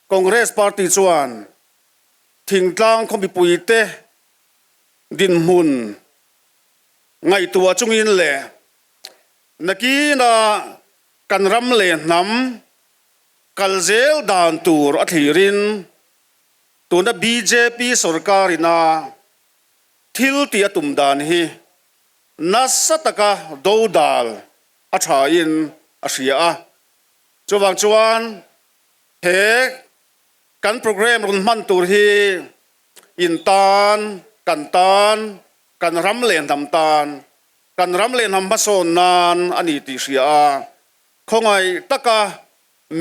Congress Party chuan thingtlang khaw mipuite dinhmun ngaihtuah chungin leh nakina kan ram leh hnam kal zel dan tur a thlirin tuna bjp sorkarina thil tih a tum dan hi nasa taka dodal a thain a hria a. Chuvang chuan he kan programme rawn hman tur hi in tan, kan tan, kan ram leh hnam tan, kan ram leh hnam hmasawn nan a ni tih hria a, khawngaih taka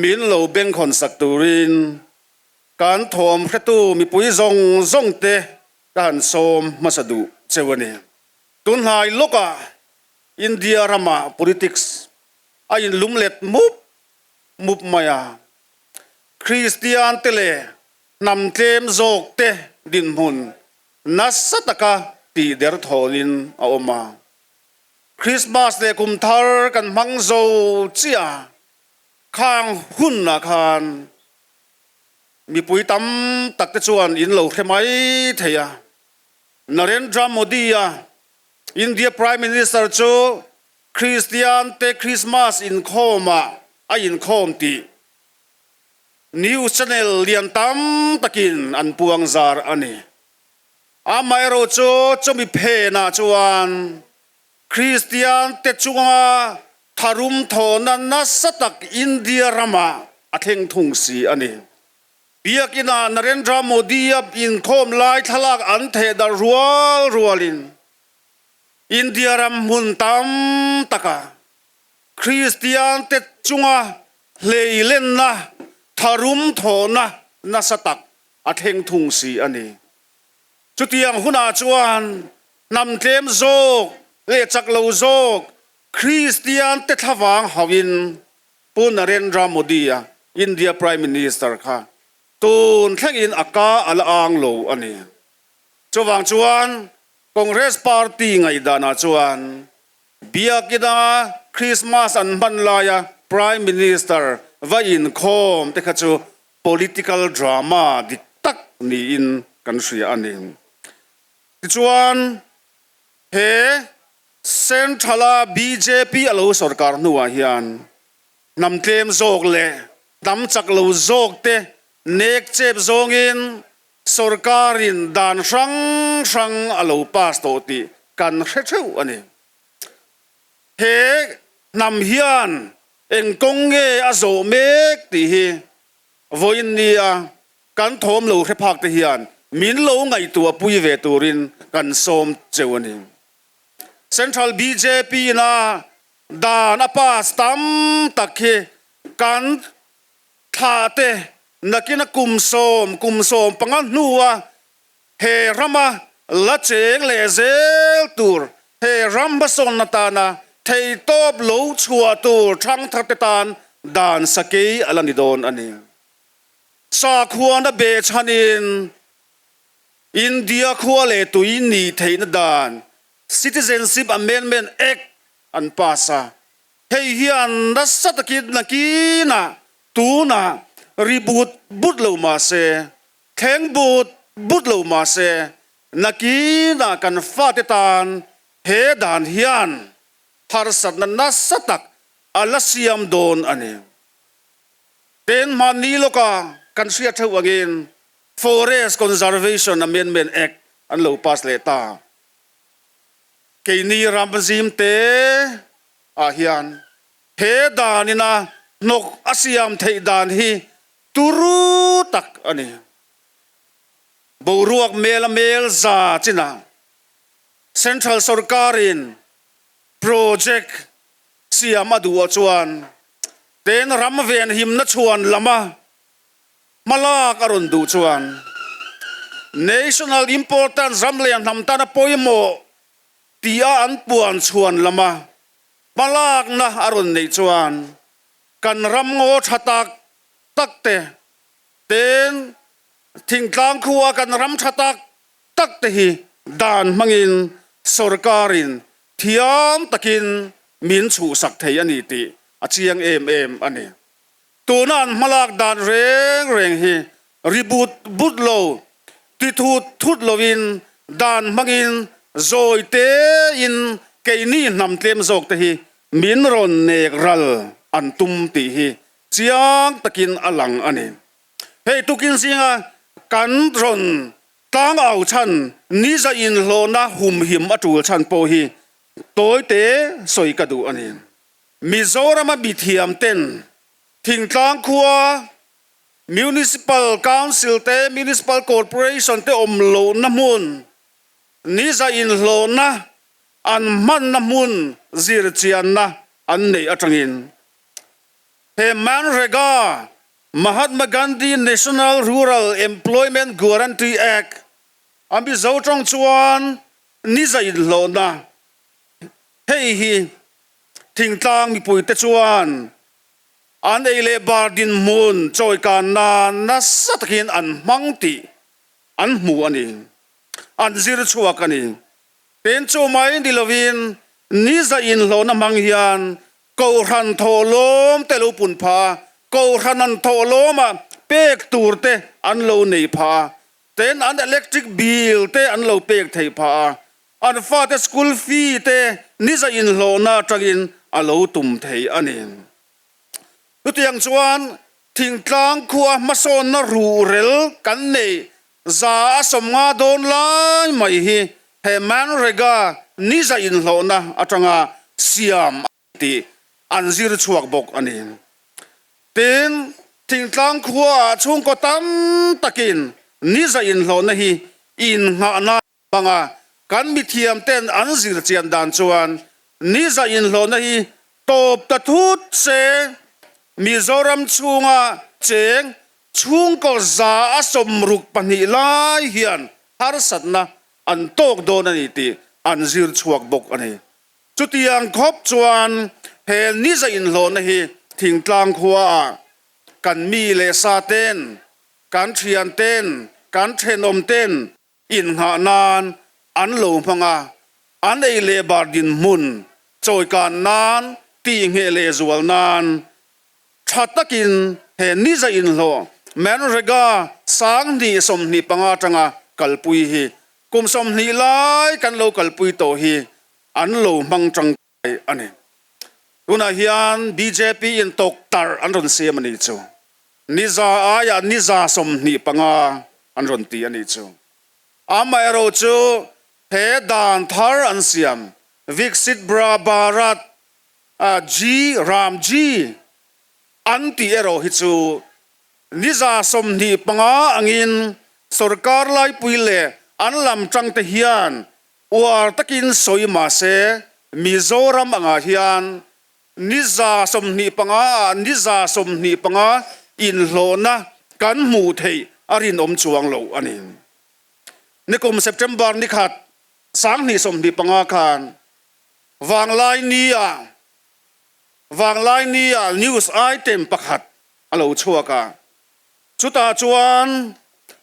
min lo bengkhawn sak turin kan thawm hretu mipui zawng zawng te ka han sawm hmasa duh cheu a ni. Tunhnai lawkah India ramah politics a inlum let mup mup mai a, Kristian te leh hnam tlem zawk te dinhmun nasa taka tih der thawnin a awm a. Krismas leh kum thar kan hmang zo chiah a, khang hunah khan mipui tam tak te chuan in lo hre mai thei a. Narendra Modi-a India Prime Minister chu Kristian te Krismas inkhawmah a inkhawm tih news channel lian tam takin an puang zar a ni. Amaherawh chu chumi phenah chuan Kristian te chunga tharum thawhna nasa tak India ramah a thleng thung si a ni. Biakinah Narendra Modi-a inkhawm lai thlalak an theh darh rual rualin India ram hmun tam taka Kristian te chunga hleilenna, tharum thawhna nasa tak a thleng thung si a ni. Chutiang hunah chuan hnam tlem zawk leh chak lo zawk Kristian te thlavang hauhin Pu Narendra Modi-a, India Prime Minister kha tun thlengin a ka a la ang lo a ni. Chuvang chuan Congress Party ngaihdanah chuan Biakina Christmas an hman laia Prime Minister va inkhawm te kha chu political drama dik tak niin kan hria a ni. Tichuan he Central-a bjp a lo sorkar hnuah hian hnam tlem zawk leh hnam chak lo zawk te nek chep zawngin sorkarin dan hrang hrang a lo pass tawh tih kan hre theuh a ni. He hnam hian eng kawng nge a zawh mek tih hi vawiin nia kan thawm lo hre phak te hian min lo ngaihtuah pui ve turin kan sawm cheu a ni. Central bjp ina dan a pass tam tak hi kan thlah te nakina kum sawm kum 15 hnua he rama la cheng leh zel tur he ram hmasawnna tana theitawp lo chhuah tur thangthar te tan dan sakei a la ni dawn a ni. Sakhuana behchhanin India khua leh tui nih theihna dan Citizenship Amendment Act an pass a, hei hian nasa takin nakinah tunah ri but but lo mah se, thleng but but lo mah se, nakinah kan fate tan he dan hian harsatna nasa tak a la siam dawn a ni. Ten hmanni lawka kan hriat theuh angin Forest Conservation Amendment Act an lo pass leh ta. Keini ram zim te ah hian he dan ina hnawk a siam theih dan hi turu tak a ni. Boruak mel a mel za chinah Central sorkarin project siam a duh ah chuan ten ram venhimna chhuan lama Hmalak a rawn duh chuan National importance ram leh hnam tana pawimawh tia an puan chhuan lama hmalakna a rawn neih chuan kan ram ngaw tha tak tak te ten thingtlang khua kan ram tha tak tak te hi dan hmangin sorkarin thiam takin min chhuhsak thei a ni tih a chiang em em a ni. Tuna an hmalak dan reng reng hi ri but but lo, ti thut thut loin dan hmangin zawi tein keini hnam tlem zawk te hi min rawn nek ral an tum tih hi chiang takin a lang a ni. Hei tukin zinga kan rawn tlang au chhan niza inhlawhna humhim a tul chhan pawh hi tawite sawi ka duh a ni. Mizorama mithiam ten thingtlang khua Municipal Council te Municipal Corporation te awm lohna hmun, niza inhlawhna an hmanna hmun zirchianna an neih atangin he Manrega, Mahatma Gandhi National Rural Employment Guarantee Act, a Mizo tawng chuan niza inhlawhna hei hi Thingtlang mipuite chuan an ei leh bar dinhmun chawikan nan nasa takin an hmang tih an hmu a ni. An zir chhuak a ni. Pen chu mai ni lovin niza inhlawhna hmang hian Kohhran thawhlawm te lo pun phah a, Kohhran an thawhlawma pek tur te an lo nei phah a, ten an electric bill te an lo pek theih phah a, An fate school fee te niza inhlawhna atangin a lo tum thei a ni. Chutiang chuan thingtlang khua hmasawnna ruhrel kan neih 150 dawn lai mai hi he Manrega niza inhlawhna atanga siam a ni tih an zir chhuak bawk a ni. Tin, thingtlang khuaah chhungkaw tam takin niza inhlawhna hi innghahna Hmanga kan mithiam ten an zir chian dan chuan niza inhlawhna hi tawp ta thut se, Mizoram chhunga cheng chhungkaw 162 lai hian harsatna an tawk dawn a ni tih an zir chhuak bawk a ni. Chutiang khawp chuan he niza inhlawhna hi thingtlang khuaah kan mi leh sa ten, kan thian ten, kan thenawm ten Innghah nan an lo hmang a, an ei leh bar dinhmun chawikan nan tihngheh leh zual nan tha takin he niza inhlawh Manrega 2025 atanga kalpui hi kum 20 lai kan lo kalpui tawh hi an lo hmang tangkai a ni. Tunah hian bjp in tawktarh an rawn siam a nih chu. Niza aiah niza 25 an rawn ti a nih chu. Amaherawh chu he dan thar an siam Viksit Bharat G Ram G an tih erawh hi chu niza 25 angin sorkar laipui leh an lam tangte hian uar takin sawi mahse Mizoram angah hian Ni 25 ah ni 25 inhlawhna kan hmuh theih a rinawm chuang lo a ni. Nikum September ni khat 2025 khan Vanglaini ah Vanglaini ah news item pakhat a lo chhuak a, chutah chuan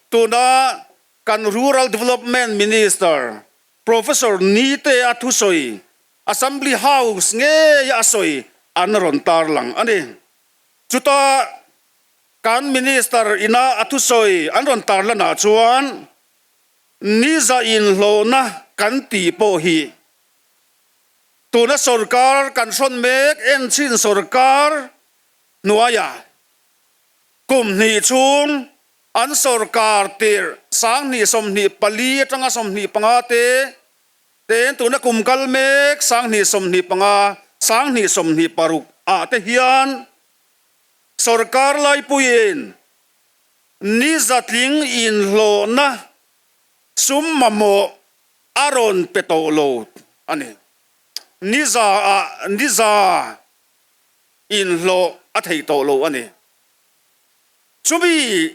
tuna kan Rural Development Minister Professor Nite-a thusawi Assembly House ngei a sawi an rawn tarlang a ni. Chuta kan Minister ina a thusawi an rawn tarlanah chuan niza inhlawhna kan tih pawh hi tuna sorkar kan hrawn mek enchhin sorkar hnuaiah kum hnih chhung an sorkar tirh 2024 atanga 25 te Ten tuna kum kal mek 2025, 2026 ah te hian sorkar laipuiin ni zatling inhlawhna sum mamawh a rawn pe tawh lo a ni. Ni za ah ni za inhlawh a thei tawh lo a ni. Chumi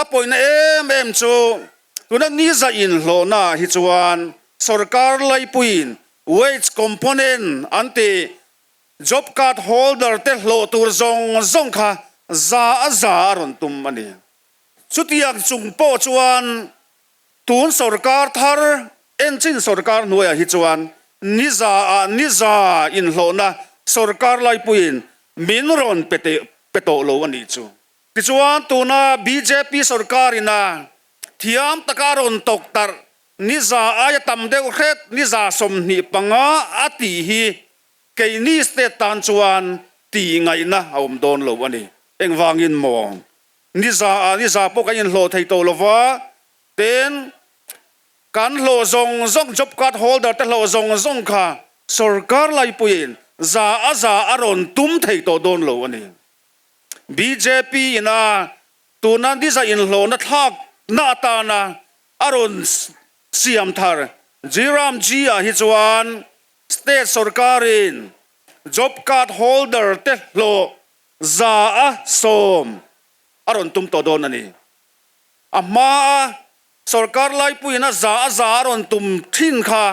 A pawina em em chu tuna niza inhlawhna ah hi chuan sorkar laipuiin wage component an tih job card holder te hlawh tur zawng zawng kha za a za a rawn tum a ni. Chutiang chung pawh chuan tun sorkar thar enchin sorkar hnuaiah hi chuan niza ah niza inhlawhna sorkar laipuiin min rawn pe teh. pe tawh lo a nih chu. Tichuan tuna bjp sorkarin a thiam taka a rawn tawk tarh ni za aia tam deuh hret ni 25 a tih hi keini state tan chuan tih ngaihna a awm dawn lo a ni. Engvangin maw? Ni za ah ni za pawh kan inhlawh thei tawh lova, tin kan hlawh zawng zawng job card holder te hlawh zawng zawng kha sorkar laipuiin za a za a rawn tum thei tawh dawn lo a ni. Bjp in a tuna ni za inhlawhna thlakna atana a rawn siam thar Jiram G ah hi chuan state sorkarin job card holder te hlawh 100% a rawn tum tawh dawn a ni. A hmaa sorkar laipuiin a 100% a rawn tum thin kha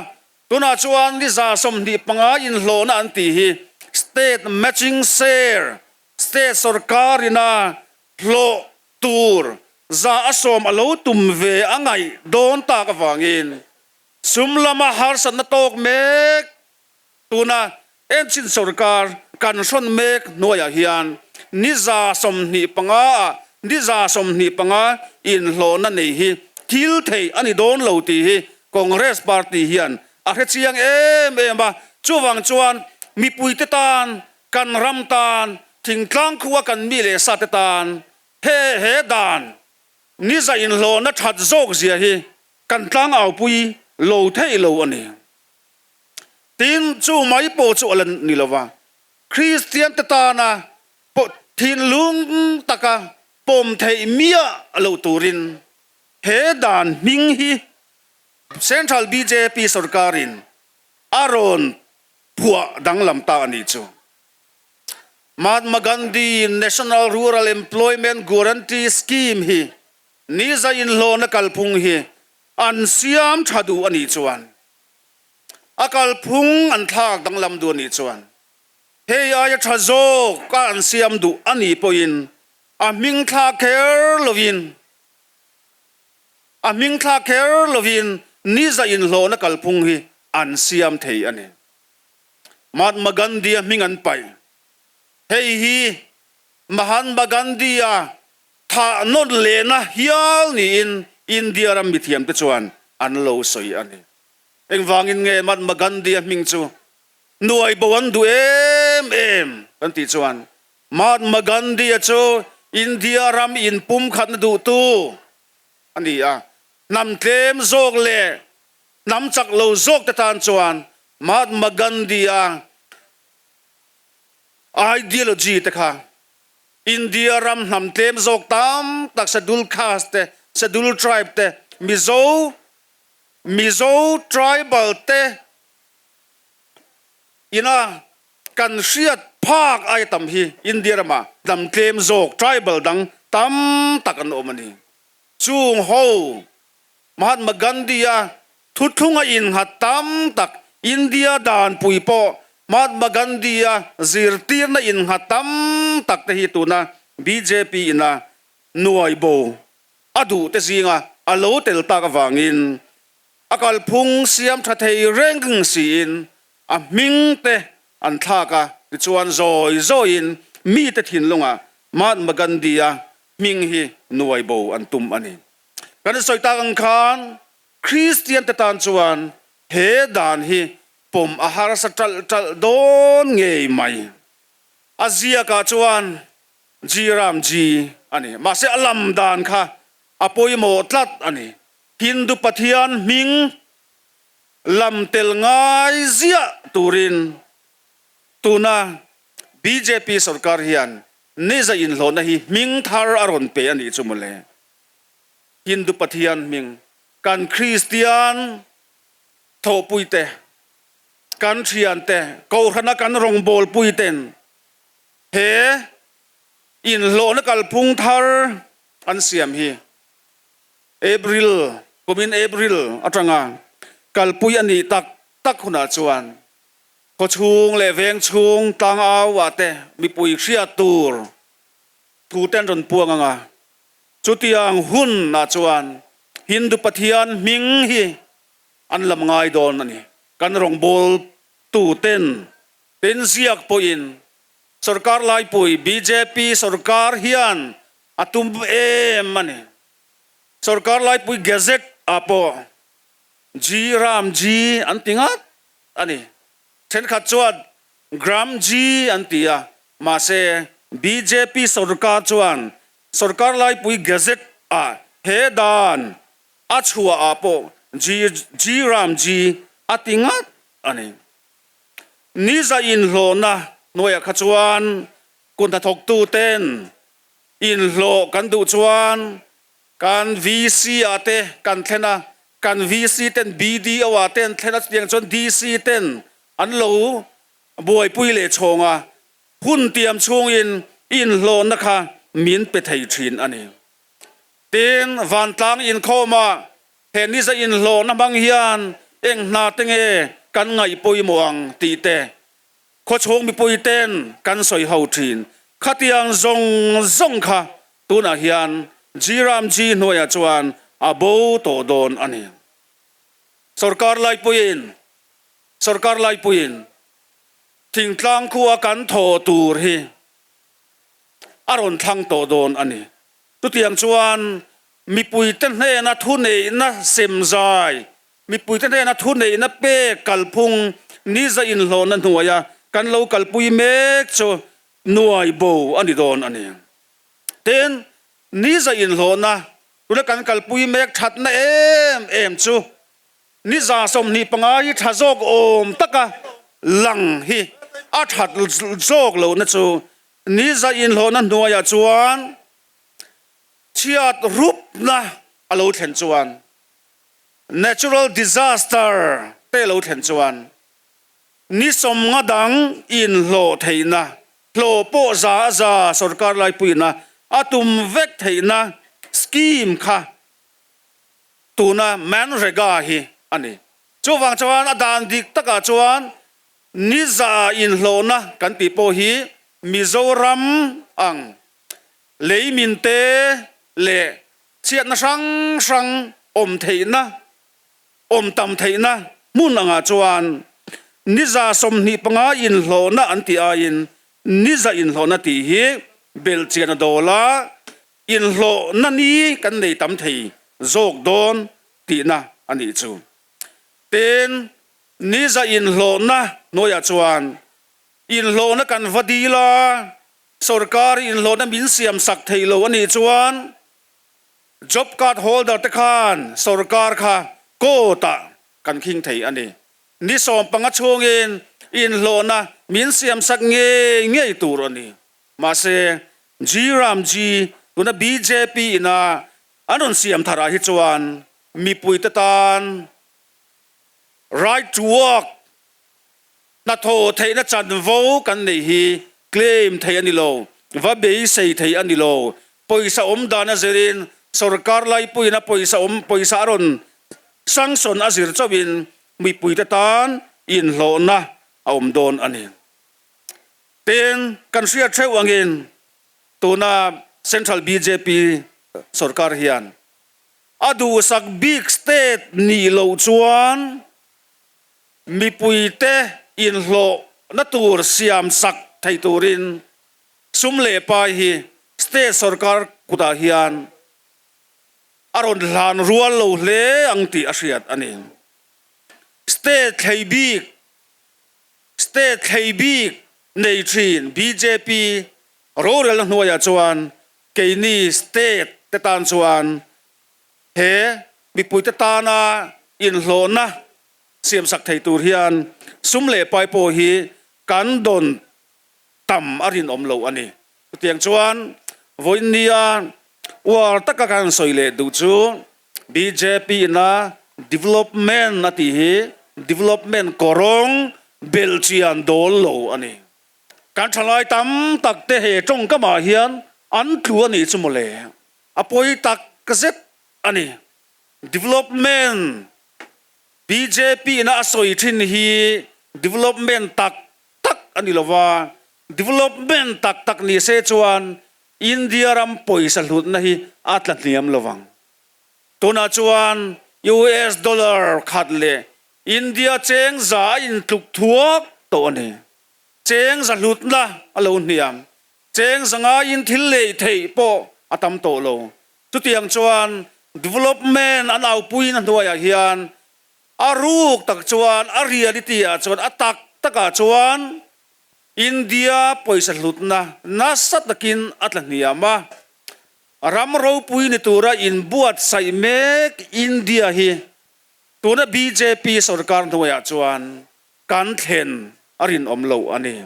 tunah chuan ni 25% inhlawhna an tih hi state matching share, state sorkarin a hlawh tur 100% a lo tum ve a ngaih dawn tak avangin sum lama harsatna tawk mek Tuna Engine sorkar kan hrawn mek hnuaiah hian ni 25 ah ni 25 inhlawhna nei hi thil theih a ni dawn lo tih hi Congress party hian a hre chiang em em a. Chuvang chuan mipuite tan, kan ram tan, thingtlang khua kan mi leh sate tan he he dan ni za inhlawhna that zawk zia hi kan tlangaupui lo theih lo a ni. Tin, chu mai pawh chu a la ni lo va, Kristiante tana thinlung taka pawm theih miah lo turin he dan hming hi Central bjp sorkarin a rawn phuah danglam ta a nih chu. Mahatma Gandhi National Rural Employment Guarantee Scheme hi niza inhlawhna kalphung hi an siam tha duh a nih chuan A kalphung an thlak danglam duh a nih chuan hei aia tha zawk a an siam duh a nih pawhin a hming thlak kher lovin a hming thlak kher lovin niza inhlawhna kalphung hi an siam thei a ni. Mahatma Gandhi-a hming an paih. Hei hi Mahatma Gandhi-a thah nawn lehna hial niin India ram mithiamte chuan an lo sawi a ni. Engvangin nge Mahatma Gandhi-a hming chu nuai bo an duh em em kan tih chuan Mahatma Gandhi-a chu India ram inpumkhatna duhtu a ni a, hnam tlem zawk leh hnam chak lo zawk te tan chuan Mahatma Gandhi-a ideology te kha India ram hnam tlem zawk tam tak Scheduled Caste te, Scheduled Tribe te, Mizo Mizo tribal te ina kan hriat phak aia tam hi India ramah hnam tlem zawk tribal dang tam tak an awm a ni. Chung ho Mahatma Gandhi-a thuthlunga innghat tam tak India danpui pawh Mahatma Gandhi-a zirtirna innghat tam tak te hi tuna bjp ina nuai bo A duhte zinga a lo tel tak avangin a kalphung siam tha thei reng siin a hming te an thlak a, tichuan zawi zawiin mite thinlungah Mahatma Gandhi-a hming hi nuai bo an tum a ni. Kan sawi tak ang khan Kristian te tan chuan he dan hi pawm a harsa ṭalh ṭalh dawn ngei mai. A ziakah chuan Ji Ram Ji a ni. Mahse a lam dan kha a pawimawh tlat a ni. Hindu Pathian hming lam tel ngai ziah turin tuna bjp sorkar hian niza inhlawhna hi hming thar a rawn pe a nih chu mawle. Hindu Pathian hming kan Kristian thawhpuite, kan thiante, Kohhrana kan rawngbawlpuiten He inhlawhna kalphung thar an siam hi April, kumin April atanga kalpui a nih tak tak hunah chuan khawchhung leh vengchhung tlangau ah te mipui hriat tur thu te an rawn puang ang a, chutiang hun ah chuan Hindu Pathian hming hi an lam ngai dawn a ni. Kan rawngbawltu ten, ten ziak pawhin. Sorkar laipui bjp sorkar hian a tum em a ni. Sorkar laipui gazette ah pawh G Ram G an ti ngat a ni. Thenkhat chuan Gram G an ti a, mahse bjp sorkar chuan sorkar laipui gazette ah he dan a chhuah ah pawh G G Ram G a ti ngat a ni. Niza inhlawhna hnuaiah kha chuan kut hnathawktuten inhlawh kan duh chuan kan VC ah te kan thlen a, kan VC ten BDO ah te an thlen a, chutiang chuan DC ten an lo buaipui leh chhawng a, hun tiam chhungin inhlawhna kha min pe thei thin a ni. Tin, vantlang inkhawmah He niza inhlawhna hmang hian eng hna te nge kan ngaih pawimawh ang tih te khawchhung mipui ten kan sawi ho thin. Khatiang zawng zawng kha tunah hian G-Ram-G hnuaiah chuan a bo tawh dawn a ni. Sorkar laipuiin Sorkar laipuiin thingtlang khua kan thawh tur hi a rawn thlang tawh dawn a ni. Chutiang chuan mipuite hnena thuneihna semzai, mipuite hnena thuneihna pek kalphung niza inhlawhna hnuaia kan lo kalpui mek chu nuai bo a ni dawn a ni. Tin, niza inhlawhna tuna kan kalpui mek thatna em em chu niza 25 hi tha zawk awm taka lang hi a that zawk lohna chu Niza inhlawhna hnuaiah chuan chhiat rupna a lo thlen chuan, natural disaster te lo thlen chuan ni 50 dang inhlawh theihna, hlawh pawh za a za sorkar laipuina a tum vek theihna scheme kha tuna Manrega hi a ni. Chuvang chuan a dan dik takah chuan Niza inhlawhna kan tih pawh hi Mizoram ang leimin te leh chhiatna hrang hrang awm theihna, awm tam theihna hmun angah chuan niza 25 inhlawhna an tih aiin niza inhlawhna tih hi belhchian a dawl a, inhlawhna ni kan nei tam thei zawk dawn tihna a nih chu. Tin, Niza inhlawhna hnuaiah chuan inhlawhna kan va dil a, sorkar inhlawhna min siam sak thei lo a nih chuan job card holder te khan sorkar kha court ah kan khing thei a ni. Ni 15 chhungin inhlawhna min siam sak ngei ngei tur a ni. Mahse, G Ram G tuna bjp ina an rawn siam tharah hi chuan mipuite tan Right to work, hnathawh theihna chanvo kan neih hi claim theih a ni lo, va beisei theih a ni lo. Pawisa awm dan a zirin sorkar laipuiin a pawisa awm pawisa a rawn sanction a zir chauhin mipuite tan inhlawhna a awm dawn a ni. Tin, kan hriat theuh angin tuna Central bjp sorkar hian A duhsak bik state nih loh chuan mipuite inhlawhna tur siamsak thei turin sum leh pai hi state sorkar kutah hian a rawn hlan rual lo hle ang tih a hriat a ni. State thlei bik State thlei bik nei thin bjp rorelna hnuaiah chuan Keini state te tan chuan he mipuite tana inhlawhna siamsak thei tur hian sum leh pai pawh hi kan dawn tam a rinawm lo a ni. Chutiang chuan vawiinnia uar taka kan sawi leh duh chu bjp ina development a tih hi development kawrawng belhchian dawl lo a ni. Kan thalai tam tak te he tawngkamah hian an tlu a nih chu mawle. A pawi tak zet a ni. Development bjp ina a sawi thin hi development tak tak a ni lova, development tak tak ni se chuan India ram pawisa hlutna hi a tla hniam lovang. Tunah chuan US dollar khat leh India cheng za a intluk thuak tawh a ni. Cheng za hlutna a lo hniam. Cheng za ngaiin thil lei theih pawh a tam tawh lo. Chutiang chuan development an aupuina hnuaiah hian a ruk tak chuan a reality ah chuan a tak takah chuan India pawisa hlutna nasa takin a tla hniam a. Ram ropui ni tura inbuatsaih mek India hi tuna bjp sorkar hnuaiah chuan kan thlen a rinawm loh a ni.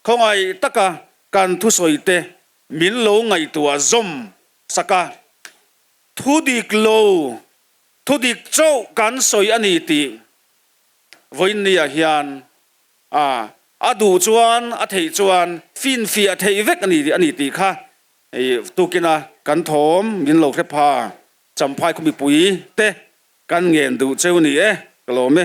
Khawngaih taka kan thusawite min lo ngaihtuah zawm sak a, thu dik lo, thu dik chauh kan sawi a ni tih vawiinniah hian a a duh chuan a theih chuan finfiah theih vek a ni a ni tih kha Hei tukina kan thawm min lo hre pha Champhai khaw mipui te kan ngen duh cheu ni e, ka lawm e.